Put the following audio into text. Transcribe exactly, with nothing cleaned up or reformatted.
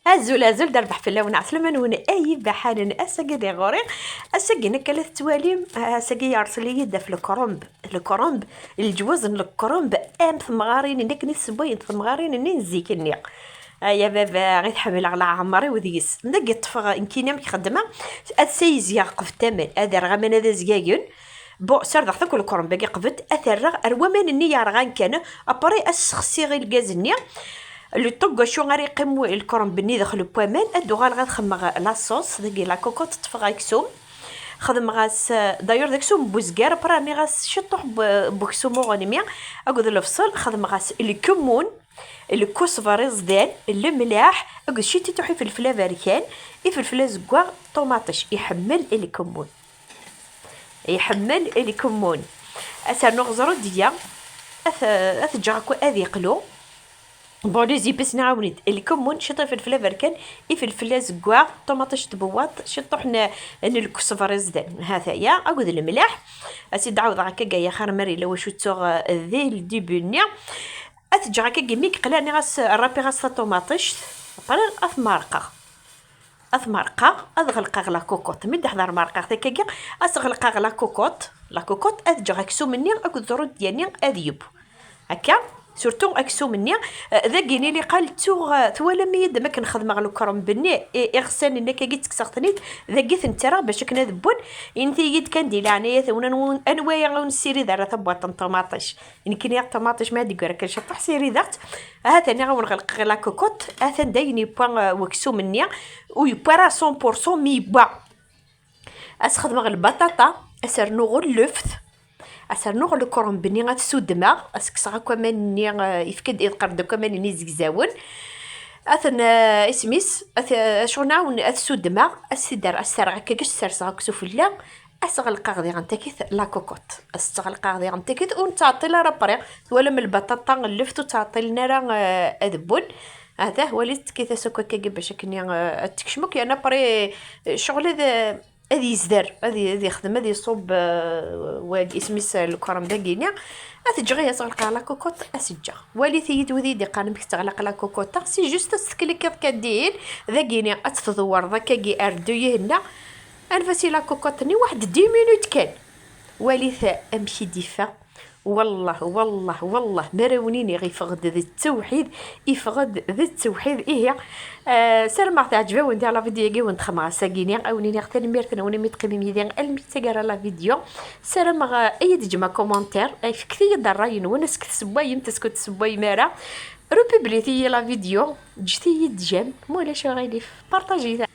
Azul, azul, d rrbeḥ fell-awen, ɛeslama-nwen ay ibaḥanen. Ass-agi di ɣur-i, ass-agi nekk la tettwalim, ass-agi yerṣel-iyi-d ɣef lekremb, lekremb, leǧwaz n lekremb, am temɣarin-nni akken i ssewwayent temɣarin-nni n zik-nni. Ay a baba, i t-ḥemmleɣ leɛmer-iw deg-s. Dagi ṭṭfeɣ nekkini amek xeddmeɣ, ad sayezgeɣ qbel aman, ad rreɣ aman ad azgagen. Bon, serdeɣ-t akk lekremb-agi qbel, ad t-rreɣ ar waman-nni yerɣan kan, après ad ssexsiɣ lgaz-nni. Le temps acu ara yeqqim lekremb-nni daxel n waman, ad d-uɣaleɣ ad xemmeɣ la sauce, dagi la cocotte ṭṭfeɣ aksum. Xedmeɣ-as, d'ailleurs, d aksum n wezger, après rniɣ-as ciṭuḥ n w-, n weksum uɣelmi akked lebṣel, xedmeɣ-as lkemmun, lkusber iẓdan, lemlaḥ, akked ciṭuḥ ifelfel aberkan, ifelfel azeggaɣ, ṭumaṭic, iḥemmel lkemmun. Iḥemmel lkemmun. Ad s-rnuɣ ẓrudiya, ad t-, ad t-ǧǧeɣ akk ad yeqlu. Bon, les épices nniɣ-awen-id, lkemmun, ciṭ ifelfel aberkan, ifelfel azeggaɣ, ṭumaṭic n tbewwaṭ, ciṭuḥ n, n lkusber iẓdan. Ha-t-aya, akked lemlaḥ. Ad t-id-ɛawdeɣ akka gaya xir mer yella wacu ttuɣ, eh, di ldibu-nni. Ad t-ǧǧeɣ akka mi yeqla, rniɣ-as, rrapiɣ-as taṭumaṭict, après ad t-merqeɣ. Ad t-merqeɣ, ad ɣelqeɣ la cocotte. Mi d-ḥḍer merqeɣ takkagi, ad s-ɣelqeɣ la cocotte. La cocotte, ad ǧǧeɣ aksum-nni akked ẓrudiya-nni ad yeww. Akka, surtout aksum-nni, eh, dagi-nni liqal ttuɣ, eh, twalam-iyi-d am akken xedmeɣ lekremb-nni, i-, iɣsan-nni akkagi ttekkseɣ-ten-id, dagi ten-ttarraɣ bac akken ad wwen, init-iyi-d kan di leɛnaya-twen anwa, anwa ara wen-ssirid ara tabwaṭ n ṭumaṭic. Nekkini ṭumaṭic ma d-yeggara kan ciṭuḥ ssirideɣ-tt. Ahat aniɣ-awen ɣelqeɣ la cocotte, atan dayen yewwa, eh, weksum-nni, ur yewwi ara cent pour cent, mi yewwa. Ad s-xedmeɣ lbaṭaṭa, ad s-rnuɣ lleft, ad s-rnuɣ lekremb-nni, ad t-sudmeɣ, ad s-kkseɣ akk aman-nni, eh, yefka-d, iḍeqqer-d akk aman-nni zegzawen. Ad ten, eh, isem-is, ad t-, acu nɛawen, ad t-sudmeɣ, ad s-t-id-, ad s-t-rreɣ akka, ad s-serseɣ akk sufella, ad s-ɣelqeɣ diɣen takit la cocotte. Ad s-ɣelqeɣ diɣen takit, ur nettɛeṭṭil ara après. Twalam lbaṭaṭa, lleft ur ttɛeṭṭilen ara, eh, ad wwen. Atah, walit takit-as akk akkagi bac akken, eh, ad tekcem akk, yerna après, eh, ccɣel ad, ad yezder, ad y-, ad yexdem, ad iṣubb, eh, wagi, isem-is, eh, lekrem dagini. Ad t-ǧǧeɣ ihi, ad s-ɣelqeɣ la cocotte, ad s-ǧǧeɣ. Walit-iyi-d wid i d-iqqaren amek teɣleq la cocotte-a, c'est juste ad s-teklikiḍ kan dihin, dagini ad tt-tdewwreḍ akkagi ar deux yihenna, anef-as i la cocotte-nni waḥed dix minutes kan. Walit amek i d-iffeɣ. Wallah, wallah, wallah, mi ara wen-iniɣ iffeɣ-d d ttewḥid, iffeɣ-d d ttewḥid, ihi. Eh, ssarameɣ teɛǧeb-awen diɣ la vidéo-agi wen-d-xedmeɣ ass-agi-ni. A wen-iniɣ tanemmirt-nwen imi teqqimem yid-i almi d taggara la vidéo. Ssarameɣ, eh, ad iyi-d-ǧǧem commentaire, eh, fket-iyi-d ṛṛay-nwen, est-ce que tessewwayem, est-ce que ur tessewwayem ara. Republit-iyi la vidéo, ǧǧet-iyi-d j'aime, ma ulac aɣilif. Partagez-it.